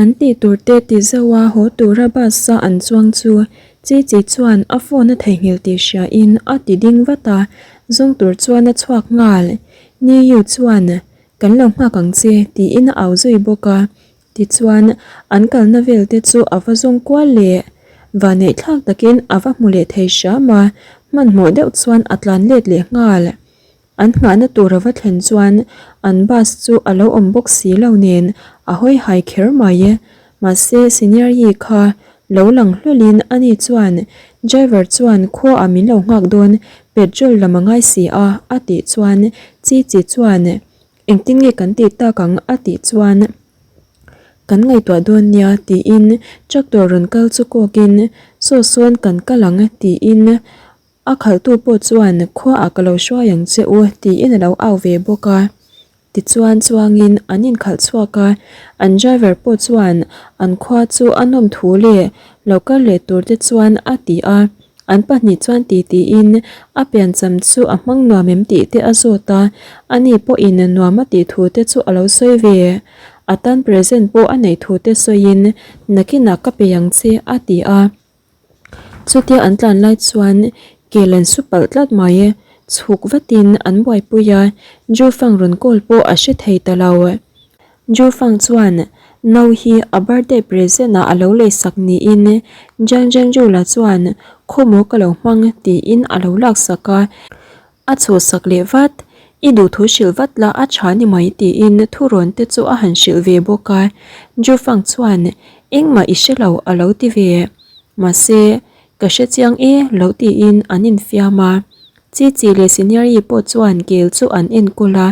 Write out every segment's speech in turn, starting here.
An tih tur te ti zauh a haw tura bus a an chuang chu Chichi chuan a phone a theihnghilh tih hria in a ti ding vat a, zawng tur chuan a chhuak nghal. Ni Yu chuan, Kan lo nghak ang che tiin a au zui bawk a. Tichuan an kalna vel te chu a va zawng kual leh. Vanneih thlak takin a va hmu leh thei hram a, hmanhmawh deuh chuan a tlan let leh nghal. An nghahna tur a va thlen chuan an bus chu a lo awm bawk si lo nen a hawi hai kher mai. Mahse Senior Yi kha lo lang hlawlin ani chuan driver chuan khua ah min lo nghak dawn petrol lam a ngai si a a tih chuan Chi Chi chuan engtin nge kan tih tak ang a tih chuan kan ngaihtuah dawn nia tiin tractor rawn kal chu kawkin saw sawn kan kal ang tiin A khalhtu pawh chuan khuaah ka lo hruai ang che u tiin a lo au ve bawk a. Tichuan chuangin an inkhalh chhuak a, an driver pawh chuan an khua chu a nawm thu leh lo kal leh tur te chuan a ti a. An pahnih chuan ti tiin a piancham chu a hmang nuam em tih te a zawt a, ani pawhin nuam a tih thu te chu a lo sawi ve. A tan present pawh a neih thu te sawiin nakinah ka pe ang che a ti a. Chutia an tlan lai chuan kel an su palh tlat mai e, chhuk vatin an buaipui a, Jufang rawn call pawh a hre thei ta lo. Jufang chuan no hi a birthday present ah a lo lei sak niin Jiang Zhengjula chuan khawmaw ka lo hmang tiin a lo laksak a. A chhuhsak leh vat, I duhthu hrilh vat la a tha ni mai tiin thurawn te chu a han hrilh ve bawk a. Jufang chuan, Engmah i hre lo a lo ti ve. Mahse, ka hre chiang e lo tiin an infiam a. Chichi leh Senior-i pawh chuan kel chu an enkawl a,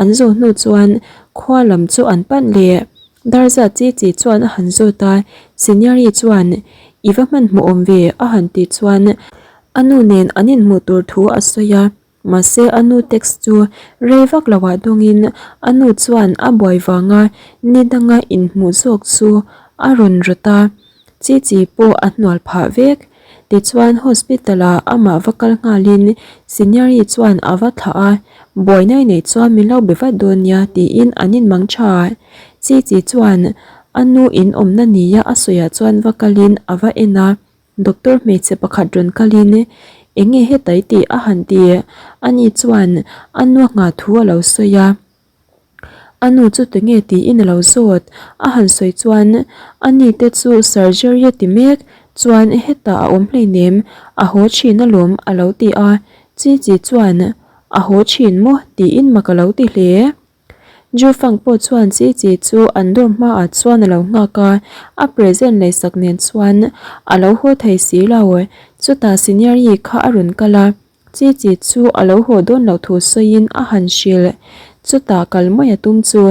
an zawh hnu chuan khua lam chu an panh leh. Darza Chichi chuan a han zawt a, Senior-i chuan, I va hmanhmawh awm ve a han tih chuan A nu nen an inhmuh tur thu a sawi a, mahse a nu text chu rei vak loah dawngin a nu chuan a buai vanga ni danga inhmuh zawk chu a rawn rawt a, chi chi pawh a hnual phah vek. Tichuan hospital ah amah va kal nghalin Senior-i chuan a va thlah a, buaina i neih chuan min lo be vat dawn nia tiin an inmang tha. Chi chi chuan a nu in awmna nia a sawiah chuan va kalin a va en a. Doctor hmeichhe pakhat rawn kalin eng nge hetai tih a han ti. Ani chuan a nu a nghah thu a lo sawi a. A nu chu tunge tiin a lo zawt. A han sawi chuan a ni te chu surgery a ti mek chuan hetah a awm hleinem a haw thin alawm a lo ti a. Chi chi chuan a haw thin maw tiin mak a lo ti hle. Jufang pawh chuan Chi Chi chu an dawr hmaah chuan a lo nghak a, a present leisak nen chuan a lo haw thei si lo. Chutah Senior Yi kha a rawn kal a, Chi Chi chu a lo haw dawn loh thu sawiin a han hrilh. Chutah kal mai a tum chu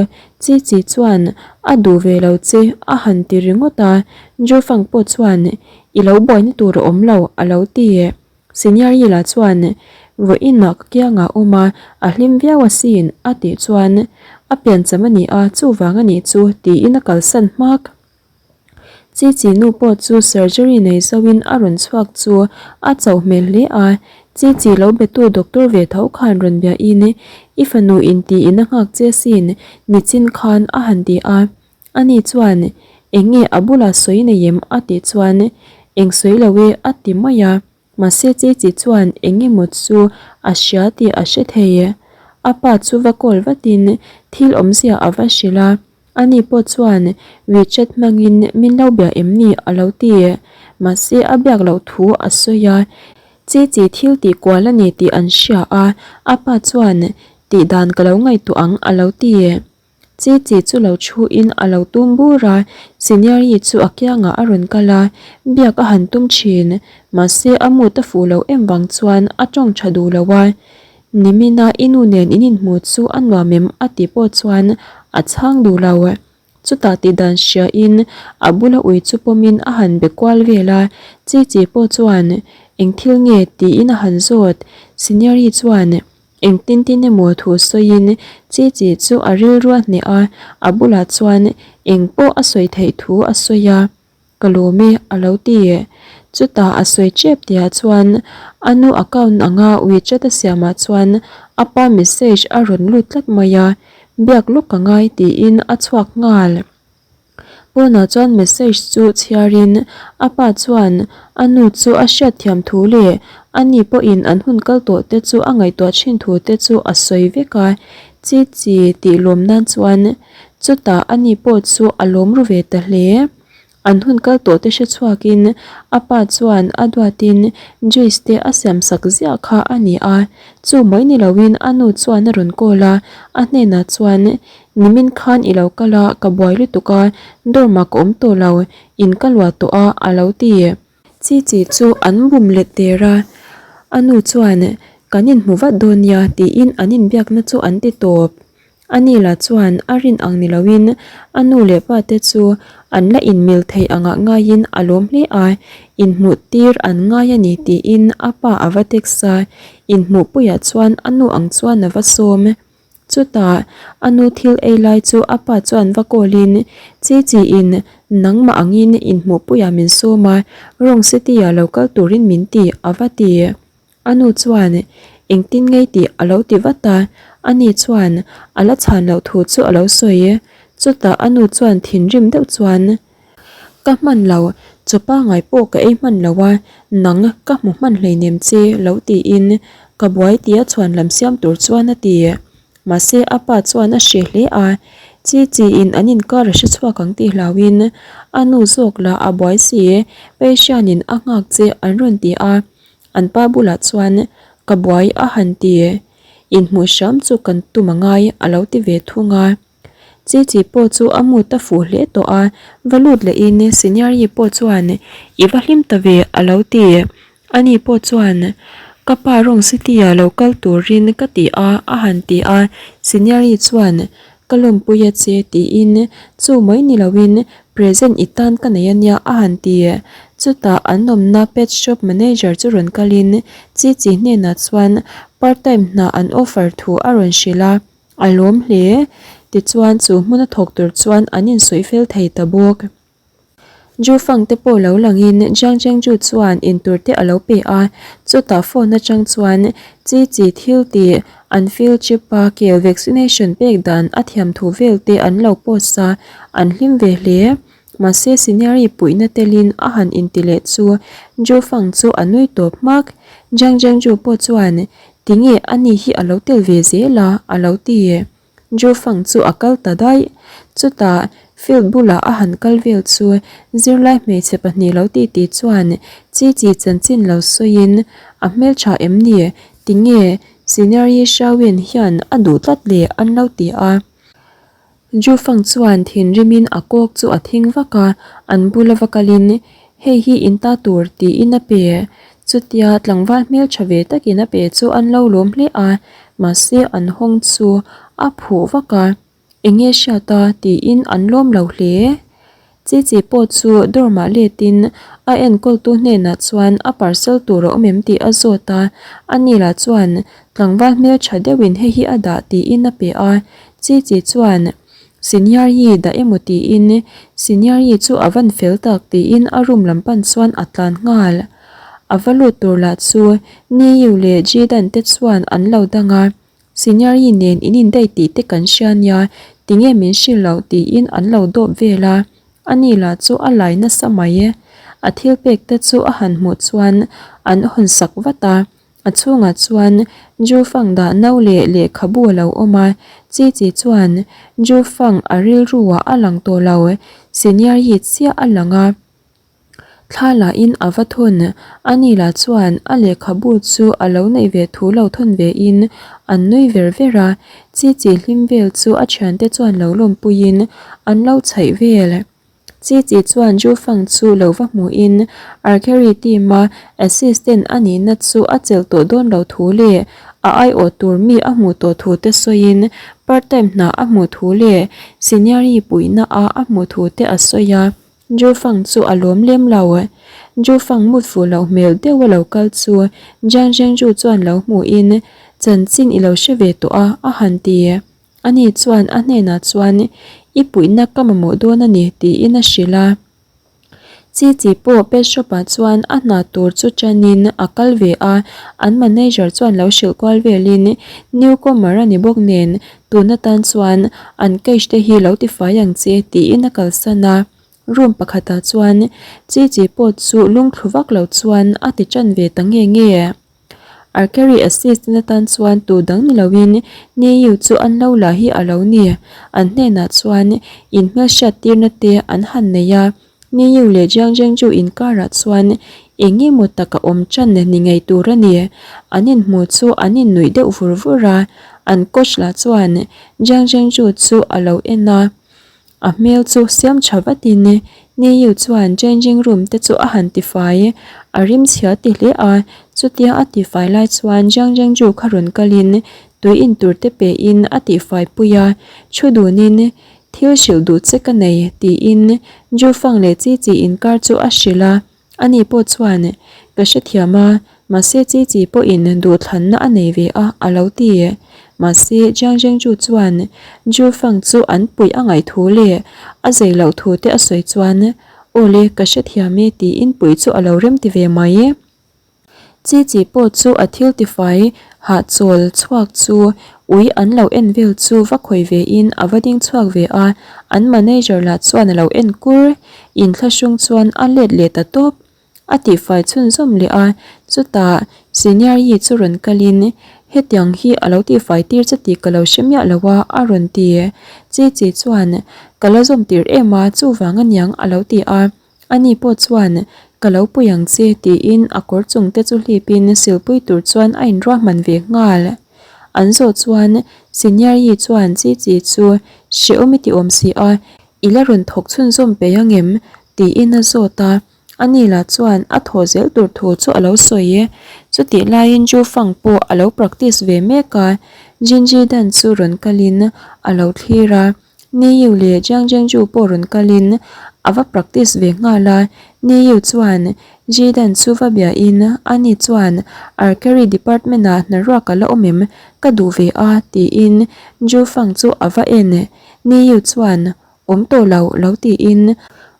Chi Chi chuan a duh ve lo che a han ti ringawt a, Jufang pawh chuan I lo buaina tur a awm lo a lo ti. Senior Yila chuan, Vawiin ah ka kiangah awm a, a hlim viau asin, a tih chuan, A piancham a ni a, chuvang a nih chu, tiin a kalsan hmak. Chi Chi nu pawh chu surgery nei zoin a rawn chhuak chu a chauh hmel hle a, Chi Chi lo betu doctor ve tho khan rawn biahin, I fanu in tiin a nghak che asin, nichin khan a han ti a. Ani chuan, Eng nge a bulah sawi nei em? a tih chuan, Eng sawi lo e a ti mai a. Mahse Chichi chuan eng emaw chu a hria tih a hre thei. A pa chu va call vatin thil awmzia a va hrilh a. Ani pawh chuan WeChat hmangin min lo bia em ni a lo ti. Mahse a biak loh thu a sawi a. Chichi thil tih kual a ni tih an hria a, a pa chuan tih dan ka lo ngaihtuah ang a lo ti. Chi chi chu lo thu in a lo tum bur a, Senior Yi chu a kiangah a rawn kal a, biak a han tum thin, mahse a mood a fuh loh em vang chuan a tawng tha duh lo a, Nimina i nu nen in inhmu chu a nuam em a tih pawh chuan a chhang duh lo. Chutah tih dan hria in a bula ui chu pawm in a han be kual vel a, Chi chi pawh chuan eng thil nge tiin a han zawt, Senior Yi chuan Engtin tin emaw thu sawiin Chi Chi chu a rilru a hneh a, a bulah chuan eng pawh a sawi theih thu a sawi a, Ka lawm e a lo ti. Chutah a sawi tep tihah chuan a nu account anga WeChat a siamah chuan a pa message a rawn lut tlat mai a, biak lawk ka ngai tiin a chhuak nghal. Pawnah chuan message chu chhiarin a pa chuan a nu chu a hriatthiam thu leh a ni pawhin an hun kal tawh te chu a ngaihtuah thin thu te chu a sawi vek a, chi chi tih lawm nan chuan chutah a ni pawh chu a lawm ru ve ta hle. An hun kal tawh te hre chhuakin a pa chuan a duatin juice te a siam sak ziah kha a ni a, chu mai ni loin a nu chuan a rawn call a, a hnenah chuan Nimin khan i lo kal a, ka buai lutuk a, dorm ah ka awm tawh lo, in ka luah tawh a, a lo ti. Chi chi chu an bum let der a, a nu chuan kan inhmu vat dawn nia tiin an inbiakna chu an ti tawp. Ani lah chuan a rin ang ni loin a nu leh pa te chu an la inmil thei angah ngaiin a lawm hle a, inhmuh tir an ngai a ni tiin a pa a va text a, inhmuhpuiah chuan a nu ang chuan a va sawm. Chutah a nu thil ei lai chu a pa chuan va call in Chi chi in nangmah angin inhmuhpuiah min sawm a, Rong City ah lo kal turin min ti a va ti. A nu chuan engtin ngei tih a lo ti vat a, ani chuan a la chhan loh thu chu a lo sawi. Chutah a nu chuan thinrim deuh chuan, Ka hman lo, chaw pangai pawh ka ei hman lo a, nang ka hmu hman hleinem che lo tiin ka buai tia chhuan lam siam tur chuan a ti. Mahse a pa chuan a hre hle a, chi chi in an inkar a hre chhuak ang tih hlauhin a nu zawk lah a buai si, Patient in a nghak che an rawn ti a. An pa bulah chuan ka buai a han ti, inhmuh hram chu kan tum a ngai a lo ti ve thung a. Chi chi pawh chu a mut a fuh hle tawh a, va lut lehin Senior-i pawh chuan i va hlim ta ve a lo ti. Ani pawh chuan ka pa Rong City-ah lo kal turin ka ti a a han ti a, Senior-i chuan Ka lawmpui a che tiin chu mai ni loin present i tan ka nei ania a han ti. Chutah an awmna pet shop manager chu rawn kalin Chi Chi hnenah chuan part time hna an offer thu a rawn hrilh a, a lawm hle. Tichuan chu hmuna thawk tur chuan an insuih fel thei ta bawk. Jufang te pawh lo langin Jiang Chengju chuan intur te a lo pe a, chutah phone atang chuan chi chi thil tih an field trip a kel vaccination pek dan a thiam thu vel te an lo post a, an hlim ve hle. Mahse senior-i puihna telin a han inti leh chu Jufang chu a nui tawp hmak. Jiang Chengju pawh chuan tinge ani hi a lo tel ve zel a a lo ti. Jufang chu a kal ta daih. Chutah field bulah a han kal vel chu zirlai hmeichhe pahnih lo titi chuan chi chi chanchin lo sawiin a hmeltha em ni? Tinge Senior Yi Xiaowen hian a duh tlat le an lo ti a. Jufang chuan thinrimin a kawk chu a thing vak a, an bula va kalin hei hi in ta tur tiin a pe. Chutia tlangval hmeltha ve takin a pe chu an lo lawm hle a, mahse an hawng chu a phuh vak a, enge hriat a tiin an lawm lo hle. Chi chi pawh chu dorm ah letin a enkawltu hnenah chuan a parcel tur a awm em tih a zawt a, ani lah chuan tlangval hmeltha deuhin hei hi a dah tiin a pe a, chi chi chuan Senior hi dah emaw tiin Senior hi chu a van fel tak tiin a room lam pan chuan a tlan nghal. A va lut tur lah chu Niu leh Jidan te chuan an lo dang a, Senior hi nen in indaih tih te kan hria nia, tinge min hrilh loh tiin an lo dawp vel a, ani lah chu a lai nasa mai. A thil pek te chu a han hmuh chuan an hawn sak vat a. A chhungah chuan Jufang dah no leh lehkhabu a lo awm a, Chi Chi chuan Jufang a rilruah a lang tawh lo, Senior Yi chiah a lang a. Thla lahin a va thawn, ani lah chuan a lehkhabu chu a lo neih ve thu lo thawn vein an nui ver ver a, Chi Chi hlim vel chu a thiante chuan lo lawmpuiin an lo chhaih vel. Chi Chi chuan Zhu Fang chu lo va hmuhin Archery team a assistant a nihna chu a chelh tawh dawn lo thu leh a aiawh tur mi a hmuh tawh thu te sawiin part time hna a hmuh thu leh senior i puihna a a hmuh thu te a sawi a, Zhu Fang chu a lawm lem lo. Zhu Fang mut fuh loh hmel deuh a lo kal chu Jiang Zhengzhu chuan lo hmuhin chanchin i lo hre ve tawh a a han ti. Ani chuan a hnenah chuan, I puihna ka mamawh dawn a ni, tiin a hrilh a. Chi chi pawh pet shop ah chuan a hna tur chu tanin a kal ve a, an manager chuan lo hrilh kual velin newcomer a ni bawk nen tun atan chuan an cash te hi lo tifai ang che, tiin a kalsan a. Room pakhatah chuan chi chi pawh chu lungthlu vak lo chuan a ti tan ve ta nge nge. Archery assistant atan chuan tu dang ni loin Niu chu an lo la hi a lo ni. An hnenah chuan inhmelhriat tirna te an han nei a. Niu leh Jiang Zhengzhu inkarah chuan eng emaw tak a awm tan ni ngei tur a ni. An inhmu chu an innuih deuh vur vur a, an coach lah chuan Jiang Zhengzhu chu a lo en a. A hmel chu siam tha vatin Niu chuan changing room te chu a han tifai, a rim chhia ti hle a, chutia a tifai lai chuan Jiang Zhengzhu kha rawn kalin tui in tur te pein a tihfai pui a, thu dunin thil hrilh duh che ka nei tiin Zhu Fang leh Chi Chi inkar chu a hrilh a. Ani pawh chuan, Ka hrethiam a, mahse chi chi pawhin duhthlanna a nei ve a, a lo ti. Mahse, Jiang Zhengzhu chuan Zhu Fang chu an puih a ngaih thu leh a zei loh thu te a sawi chuan, Aw le, ka hrethiam e, tiin puih chu a lo remti ve mai. Chi chi pawh chu a thil tifai hahchawl chhuak chu ui an lo en vel chu va khawi ve in a va ding chhuak ve a, an manager lah chuan a lo en kur. Inthlahrung chuan a let leh ta tawp. A tihfai chhunzawm leh a, chutah senior yi chu rawn kalin hetiang hi a lo tihfai tir che tih ka lo hre miah lo a, a rawn ti. Chi chi chuan ka la zawm tir em a, chuvang aniang a lo ti a. Ani pawh chuan, Ka lo pui ang che, tiin a kawr chung te chu hlipin silpui tur chuan a inruahman ve nghal. An zawh chuan Senior Yi chuan Chi Chi chu hrehawm i ti awm si a, i la rawn thawk chhunzawm peih ang em? tiin a zawt a. Ani lah chuan a thawh zel tur thu chu a lo sawi e. Chutih laiin Zhu Fang pawh a lo practice ve mek a, Jinji Dan chu rawn kalin a lo thlir a. Niu leh Jiang Zhengzhu pawh rawn kalin a va practice ve nghal a, Niu chuan Jidan chu va biain ani chuan Archery department ah hnaruak a la awm em ka duh ve a tiin Zhu Fang chu a va en. Niu chuan awm tawh lo lo tiin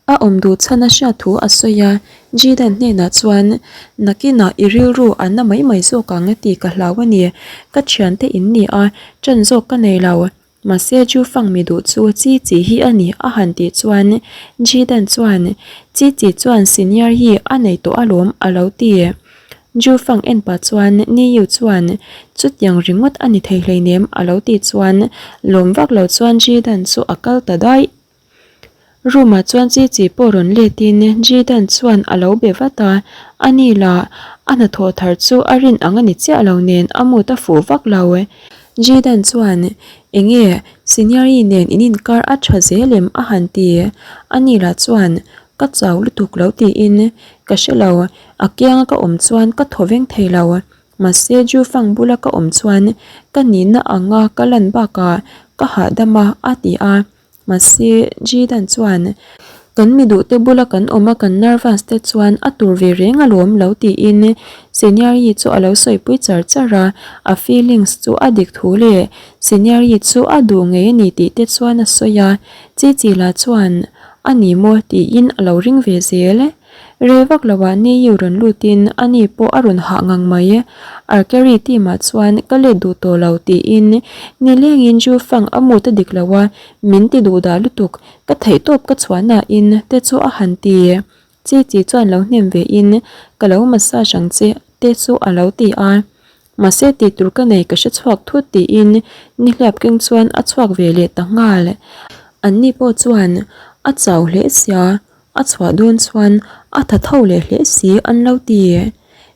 a awm duh chhan a hriat thu a sawi a, Jidan hnenah chuan nakinah i rilru a na mai mai zawk ang tih ka hlau a ni, ka thiante in ni a, ṭan zawk ka nei lo. Mahse Ju Fang mi duh chu Chi Chi hi a ni a han tih chuan Ji Dan chuan Chi Chi chuan senior hi a nei tawh alawm a lo ti. Ju Fang en pah chuan Ni Yu chuan chutiang ringawt a ni thei hleinem a lo tih chuan lawm vak lo chuan Ji Dan chu a kal ta daih. Room ah chuan chi chi pawh rawn let in Jidan chuan a lo be vat a, ani lah a hnathawh thar chu a rin ang a ni chiah lo nen a mood a fuh vak lo. Jidan chuan enge Senior-i nen in inkar a tha zel em a han ti, ani lah chuan ka chau lutuk lo tiin ka hre lo, a kianga ka awm chuan ka thaw veng thei lo, mahse Jufang bula ka awm chuan ka nihna anga ka lan bakah ka hahdam a a ti a. Mahse, Jidan chuan, Kan mi duhte bula kan awm a kan nervous te chuan a tur ve reng alawm lo tiin Senior-i chu a lo sawipui char char a, a feelings chu a dik thu leh Senior-i chu a duh ngei a ni tih te chuan a sawi a, Chichi lah chuan, A ni maw? tiin a lo ring ve zel. Rei vak lo ah Niu rawn lutin ani pawh a rawn hah ngang mai. Archery team ah chuan ka let duh tawh lo tiin nilengin Ju Fang a mood a dik lo a, min ti duh dah lutuk, ka theihtawp ka chhuahna in te chu a han ti. Chi Chi chuan lo hnem ve in ka lo massage ang che te chu a lo ti a. Mahse tih tur ka nei ka hre chhuak thut tiin nihliap keng chuan a chhuak ve leh ta nghal. Anni pawh chuan a chau hle sia, a chhuah dawn chuan a tha tho leh hle si an lo ti.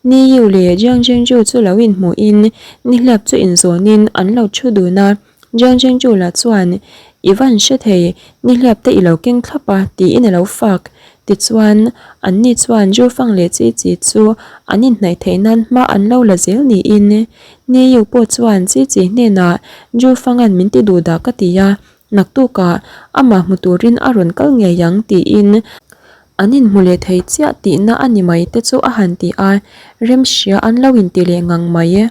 Ni Yu leh Jiang Zhengzhu chu lo inhmuhin nihliap chu inzawnin an lo thu dun a. Jiang Zhengzhu lah chuan, I van hre thei, nihliap te i lo keng thlap a, tiin a lo fak. Tichuan, anni chuan Zhu Fang leh Chi Chi chu an inhnaih theih nan hma an lo la zel niin. Ni Yu pawh chuan Chi Chi hnenah, Zhu Fanga'n min ti duh dah ka ti a, naktukah amah hmu turin a rawn kal ngei ang, tiin an inhmu leh thei chiah tihna a ni mai te chu a han ti a, remhria an lo inti leh ngang mai.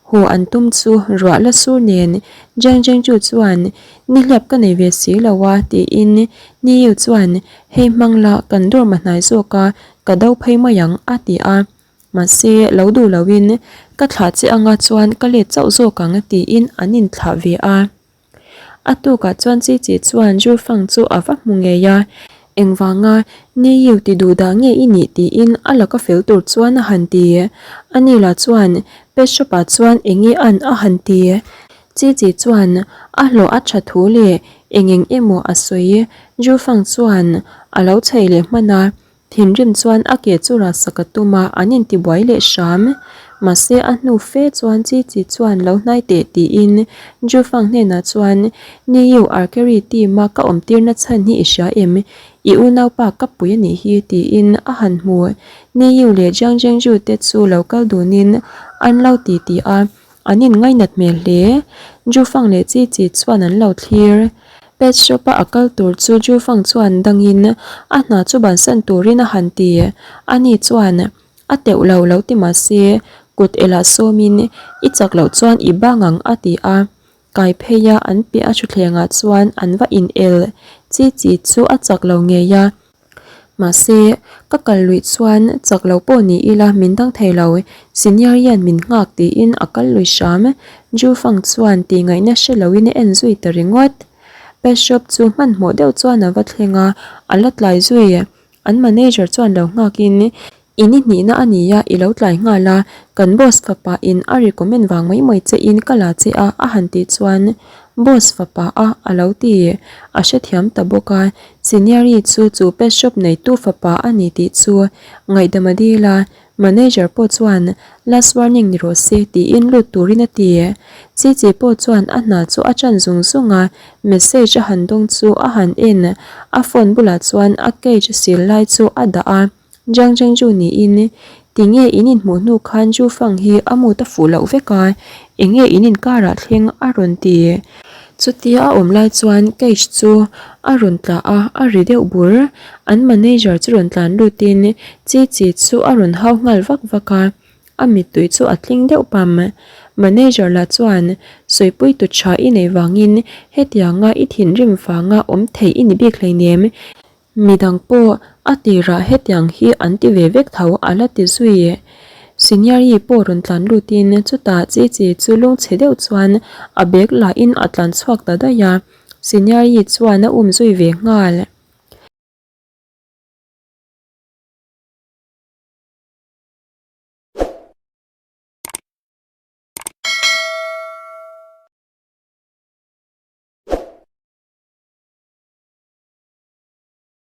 Haw an tum chu ruah la sur nen Jiang Zhengzhu chuan nihliap ka nei ve si lo a tiin Ni Yu chuan hei hmang la kan dawr ma hnai zawk a ka do phei mai ang a ti a. Mahse lo duh loin ka thlah che anga chuan ka let chauh zawk ang tiin an inthlah ve a. A tukah chuan Chi Chi chuan Zhu Fang chu a va hmu ngei a. Engvanga Niu ti duh dah nge i nih tiin a laka fel tur chuan a han ti. Ani lah chuan pet shop ah chuan enge an a han ti. Chi chi chuan a hlawh a tha thu leh eng eng emaw a sawi. Jufang chuan a lo chheih leh hman a. Thinrim chuan a ke chu rah sak a tum a, an intibuai leh hram. Mahse a hnu fe chuan Chi Chi chuan lo hnai teh tiin Jufang hnenah chuan, Niu Archery team a ka awm tirna chhan hi i hria em? I unaupa ka pui a nih hi tiin a han hmu. Niu leh Jiang Zhengzhu te chu lo kal dunin an lo ti ti a. An in ngainat hmel hle. Jufang leh Chi Chi chuan an lo thlir. Pet shop a a kal tur chu Jufang chuan dangin a hna chu bansan turin a han ti. Ani chuan a teuh lo lo ti mah se kut elah sawmin i chak loh chuan i bang ang a ti a. Kai phei a an piah a thutthleng ah chuan an va in el. Chi Chi chu a chak lo ngei a. Mahse, ka kal luih chuan chak lo pawh ni ila min dang thei lo, senior hian min nghak tiin a kal lui hram. Jufang chuan tih ngaihna hre loin a en zui ta ringawt. Pet shop chu hmanhmawh deuh chuan a va thleng a, a la tlai zui. An manager chuan lo nghakin I ni hnihna a nia, i lo tlai nghal a, kan boss fapa in a recommend vang mai mai che in ka la che a a han tih chuan boss fapa a a lo ti. A hrethiam ta bawk a, Senior-i chu chu pet shop neitu fapa a ni tih chu ngaihdam a dil a, manager pawh chuan last warning ni rawh se tiin lut turin a ti. Chi chi pawh chuan a hna chu a chan zung zung a, message a han dawng chu a han en, a phone bulah chuan a cage sil lai chu a dah a. Jiang Zhengzhu niin, Tinge in inhmuh hnu khan Zhu Fang hi a mut a fuh loh vek a, enge in inkarah thleng a rawn ti. Chutia a awm lai chuan cage chu a rawn tla a, a ri deuh bur. An manager chu rawn tlan lutin Chi Chi chu a rawn hau nghal vak vak a, a mittui chu a tling deuh pam. Manager lah chuan, Sawipui tu tha i nei vangin hetianga i thinrim vanga awm theih i ni bik hleinem. Midang pawh a tirah hetiang hi an ti ve vek tho a la ti zui. Senior-i pawh rawn tlan lutin chutah chi chi chu lungchhe deuh chuan a bag lahin a tlan chhuak ta daih a, Senior-i chuan a um zui ve nghal.